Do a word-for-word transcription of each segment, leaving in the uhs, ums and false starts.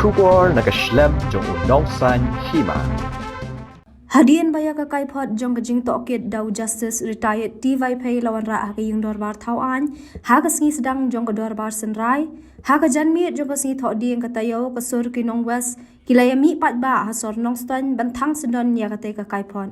Khubor na ka shlem jong u nongsan hima. Hadien ba ïa ka kaiphod jong ka jingtohkit da u Justice Retired T Vaiphei la wanrah ha ka ïing dorbar thaw aiñ ha ka sngi sdang jong ka dorbar synrai, ha ka janmiet jong ka sngi thohdieng ka taïew ka sur ki nong West ki la ïa mih paidbah ha sor Nongstoiñ ban thang syndon ïa katei ka kaiphod.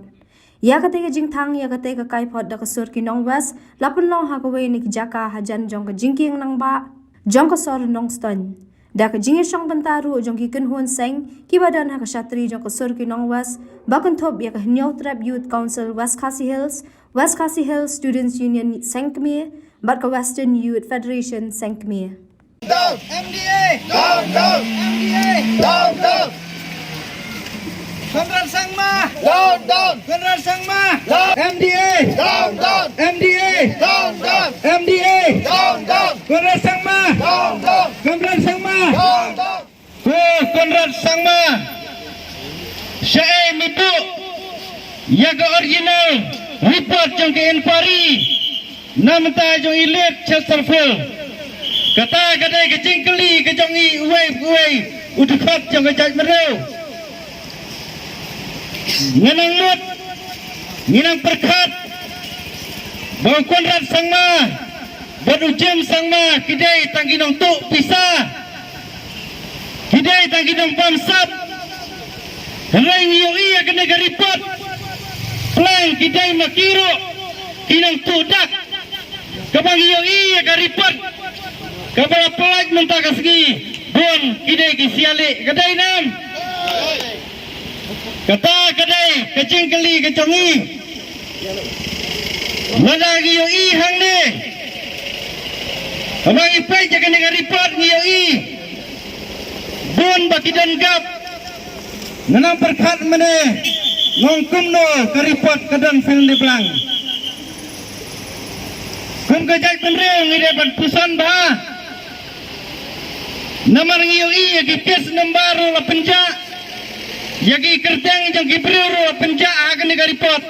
Ïa katei ka jingthang ïa katei ka kaiphod da ka sur ki nong West la pynlong ha kawei na ki jaka hajan jong ka jingkieng nangbah jong ka sor Nongstoiñ. Da ka jingïashong bynta ruh jong ki kynhun seng kiba don ha ka shatri jong ka sur ki nong West, ba kynthup ïa ka Hynñiewtrep Youth Council West Khasi Hills, West Khasi Hills Students Union Seng Kmie bad ka Western Youth Federation Seng Kmie. Down! M D A! Down, down! M D A! Down, down! Conrad Sangma! Down, down! Conrad Sangma! Down! M D A! Down, down! M D A! Down, down! M D A! Down, down! Conrad Sangma! Down, down! Conrad Sangma! Down, down! Ko Conrad Sangma, shaei me buh ïa ka original report jong ka inquiry na bynta jong i Late Chesterfield? Kata ka dei ka jingkylli ka jong i uwei uwei u dkhot jong ka jaitbynriew. Nga nang mut, ngi nang pyrkhat ba u Conrad Sangma bad u James Sangma ki dei tang ki nongtuh pisa, ki dei tang ki nongbamsap. Hynrei ngi ïohi ïa kane ka report, plang ki dei ma ki ruh ki nongtuh dak. Kaba ngi ïohi ïa ka report kaba la pyllait mynta ka sngi, bun ki dei ki sialih, ka dei nam? Kata ka dei ka jingkylli ka jong ngi. Lada ngi ïohi hangne, haba ngi peit ïa kane ka report ngi ïohi bun ba ki don gap. Nga nang pyrkhat mynne, nga ong kumno ka report ka don sngewbha blang. Kum ka jaitbynriew ngi dei ban pyrshang bha. Namar ngi ïohi ïa ki case number ruh la pynjah, ïa ki kyrteng jong ki briew ruh la pynjah ha kane ka report.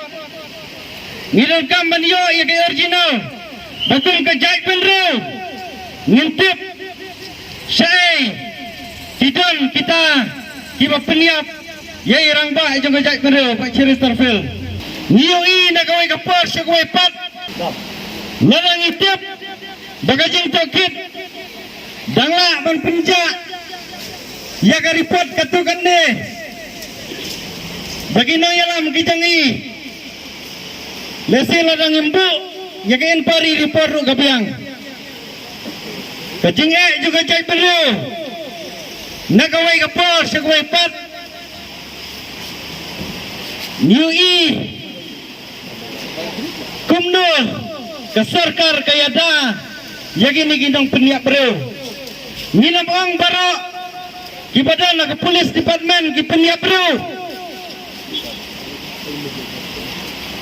Ngi donkam ban ïoh ïa ki original ba kum ka jaitbynriew ngin tip shaei ki don kita kiba pynïap ïa i rangbah jong ka jaitbynriew, Bah Chesterfield. Ngi ïohi na kawei ka por sha kawei pat, lada ngi tip ba ka jingtohkit dang lah ban pynjah ïa ka report katto katne, ba ki nongïalam ki jong ngi, lehse lada ngim buh ïa ka inquiry report ruh ka biang. Ka jingeh jong ka jaitbynriew na kawei ka por sha kawei pat, ngi ïohi kumno ka sorkar ka ïada ïa kine ki nongpynïap briew. Ngin ym ong baroh kiba don ha ka police department ki pynïap briew.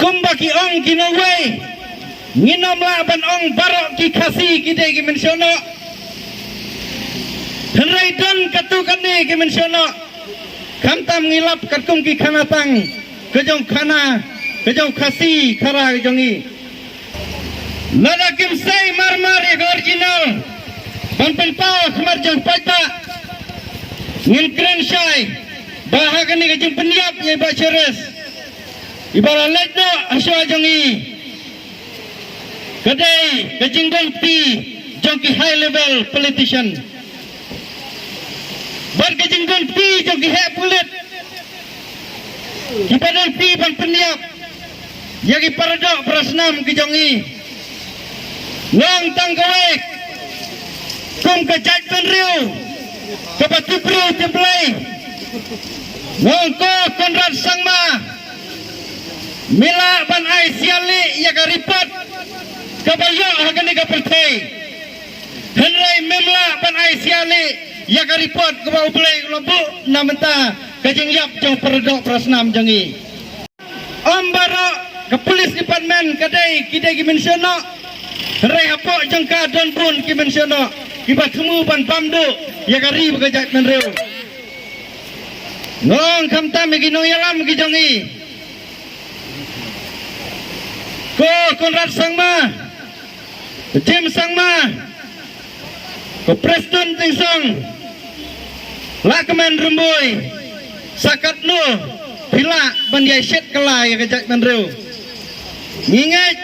Kumba ki ong ki nongwei, ngin ym lah ban ong baroh ki Khasi ki dei ki mynsiem noh. Hynrei don katto katne ki mynsiem noh. Khamtam ngi lap katkum ki khana tang ka jong khana ka jong Khasi Khara ka jong ngi. Lada kim sei marmar ïa ka original ban pynpaw ha khmat jong paidbah, ngin kren shai ba ha kane ka jingpynïap ïa i Bah Cheres, iba la leit noh ha shuwa jong ngi, ka dei ka jingdon kti jong ki high level politician bad ka jingdon kti jong ki heh pulit kiba don kti ban pynïap ïa ki paradoh parasnam ki jong ngi. Nga ong tang kawei, kum ka jaitbynriew kaba tip briew tip Blei, nga ong ko Conrad Sangma, me lah ban ai sialih ïa ka report kaba ïoh ha kane ka pyrthei. Hynrei mem lah ban ai sialih ïa ka report kaba U Blei u la buh na bynta ka jingïap jong paradoh parasnam jong ngi. Ym baroh ka police department ka dei ki dei ki mynsiem noh. Hynrei hapoh jong ka don bun ki mynsiem noh kiba thmu ban bam duh ïa ka ri bad ka jaitbynriew. Nga ong khamtam ïa ki nongïalam ki jong ngi, ko Conrad Sangma, James Sangma, ko Preston Tynsong, La kmen rymbui, sa katno phi lah ban ïai shet kylla ïa ka jaitbynriew. Ngi ngeit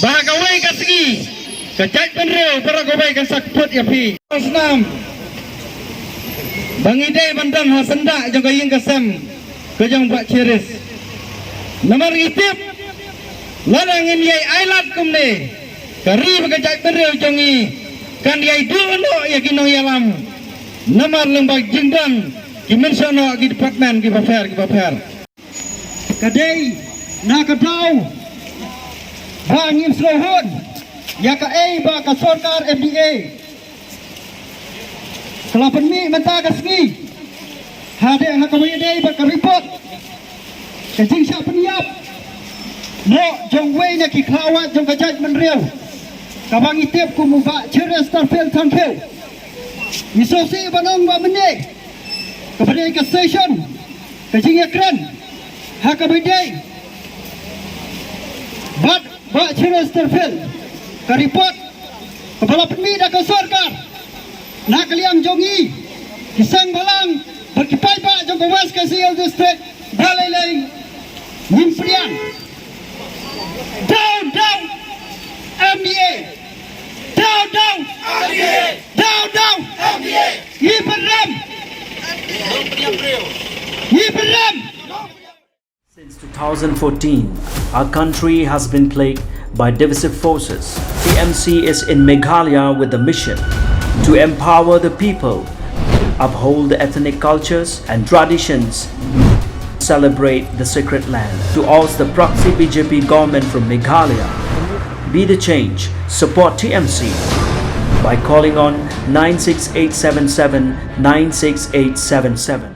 ba ha kawei ka sngi ka jaitbynriew baroh kawei kan sa kput ïa phi. Snam ba ngi dei ban don ha syndah jong ka ïing ka sem ka jong Bah Cherish. Namar ngi tip lada ngin ïai ailad kumne, ka ri bad ka jaitbynriew jong ngi kan ïai duh noh ïa ki nongïalam. Namar lyngba jingdon ki mynsiem noh ki department kiba pher kiba pher. Ka dei na ka daw ba ngim sngewhun ïa kaei ba ka sorkar M D A ka la pynmih mynta ka sngi. Hadien ha kaba ïadei bad ka report ka jingshah pynïap noh jong uwei na ki khlawat jong ka jaitbynriew kaba ngi tip kum u Bah Cheristerfield Thangkhiew. Ngi sngewsih ban ong ba mynne kaba dei ka session ka jingïakren ha kaba ïadei bad Bah Cheristerfield, ka report kaba la pynmih da ka sorkar na ka liang jong ngi ki seng bhalang bad ki paidbah jong ka West Khasi Hills District, ba lei lei ngin pdiang. Down, down, M D A. Down, down, M D A. Down, down, M D A. Ngi pynrem. Ngi pynrem. Since two thousand fourteen, our country has been plagued by divisive forces. T M C is in Meghalaya with the mission to empower the people, uphold the ethnic cultures and traditions, celebrate the sacred land. To oust the proxy B J P government from Meghalaya, be the change, support T M C by calling on nine six eight seven seven nine six eight seven seven.